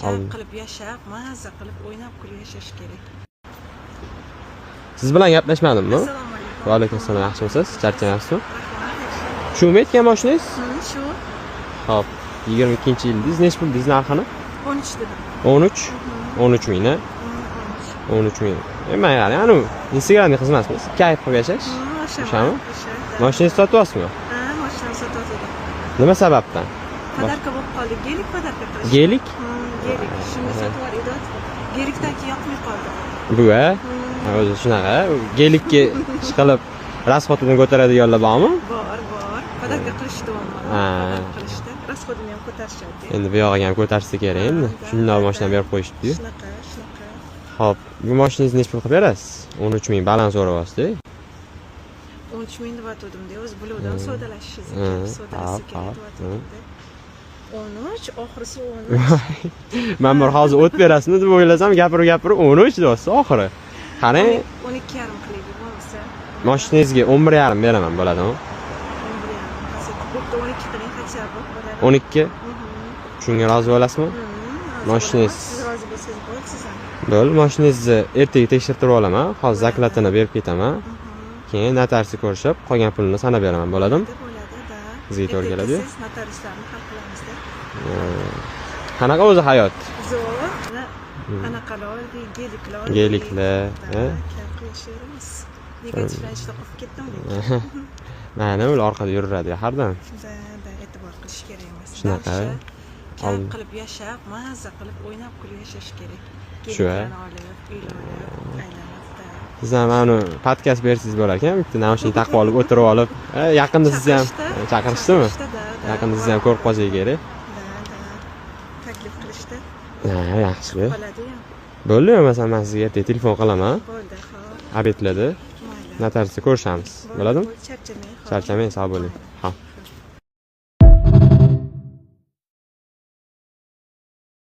Kayf qilib yashab, maza qilib o'ynab kulib yashash kerak. Siz bilan gaplashmadimmi? Assalomu alaykum. Va alaykum assalom, yaxshimisiz? Charchamayapsizmi? Rahmat. Shumi aytgan mashinangiz? Shu. Xo'p, 22-yildingiz, nechi pul dedingiz narxini? 13 dedim. 13? 13 ming, a? 13. 13 ming. E, man qarang, anu Instagramda qiz emasmiz? Kayf qilib yashash. O'sha. O'shami? O'sha. Mashinangizni sotyapsizmi? Ha, mashinani sotayotgandim. Nima sababdan? Подарка bo'lib qoldi. Gelik подарка qilish. Gelik? Gelik. Shuni sotib yubordik. Gelikdan keyin yoqmay qoldi. Bu a? O'zi shunaqa. Gelikka ishqilib расход ini ko'taradiganlar bormi? Bor, bor. Подарка qilishdi uni. Ha. Подарка qilishdi. Расход ini ham ko'tarishadi. Endi bu yog'iga ham ko'tarishsa kerak endi. Shundoq mashina berib qo'yishibdi-yu. Shunaqa, shunaqa. Xo'p, bu mashinangizni nechi pul qilib berasiz? 13 ming baland so'rayapsiz-da. 13 ming deyotgandim-da, o'zi biluvdim savdolashishingiz kerak, savdolashsa kerak deyotgandim. 13, oxirisi 13. Man bir hozir o't berasizmi deb o'ylasam, gapirib gapirib 13 deyapsiz oxiri. Qarang, 12,5 qilaylik bo'lmasa. Mashinangizga 11,5 beraman, bo'ladimi? 11,5. Bo'pti, 12 qiling хотя бы, bo'ladi. 12? Shunga rozi bo'lasizmi? Rozi Mashinangiz- bo'laman. Siz rozi bo'lsangiz bo'ldi, siz ham. Bo'ldi, mashinangizni ertaga tekshirtirib olaman. Hozir заклад ini berib ketaman. Keyin notariusga ko'rishib, qolgan pulini sanab beraman, bo'ladimi? Bo'ladi, да. Sizga to'g'ri Ertaga keladi-yu. siz notariuslarni hal qilamizda. Qanaqa o'zi hayot? Zo'r. Anaqalar oldik, geliklar oldik. Geliklar, Да, e? kayf qilib yashayveramiz. Negativlar ichida qolib ketdim lekin. Mana ular orqada yuraveradi har doim. Да, e'tibor qilish kerak emas. Shunaqa. Дальше kayf qilib yashab, maza qilib o'ynab kulib yashash kerak. Shu, a? Geliklarni olib, uylar olib, aylanib, да. Siz ham mana podkast bersangiz bo'lar ekan, bitta naushnik taqib olib, o'tirib olib, yaqinda sizni ham Chaqirishdi. Chaqirishdimi? Chaqirishdi, да. Yaqinda sizni ham ko'rib qolsak kerak. Да. Taklif qilishdi. Ha, yaxshi. Qoladi-yu. Bo'ldi, masalan, man sizga ertaga telefon qilaman. Bo'ldi, xo'p. Обед larda Mayli. Notariusda ko'rishamiz. Bo'ldi, Bo'ladimi? bo'ldi, charchamang, xo'p. Charchamang, sog' bo'ling. Ha.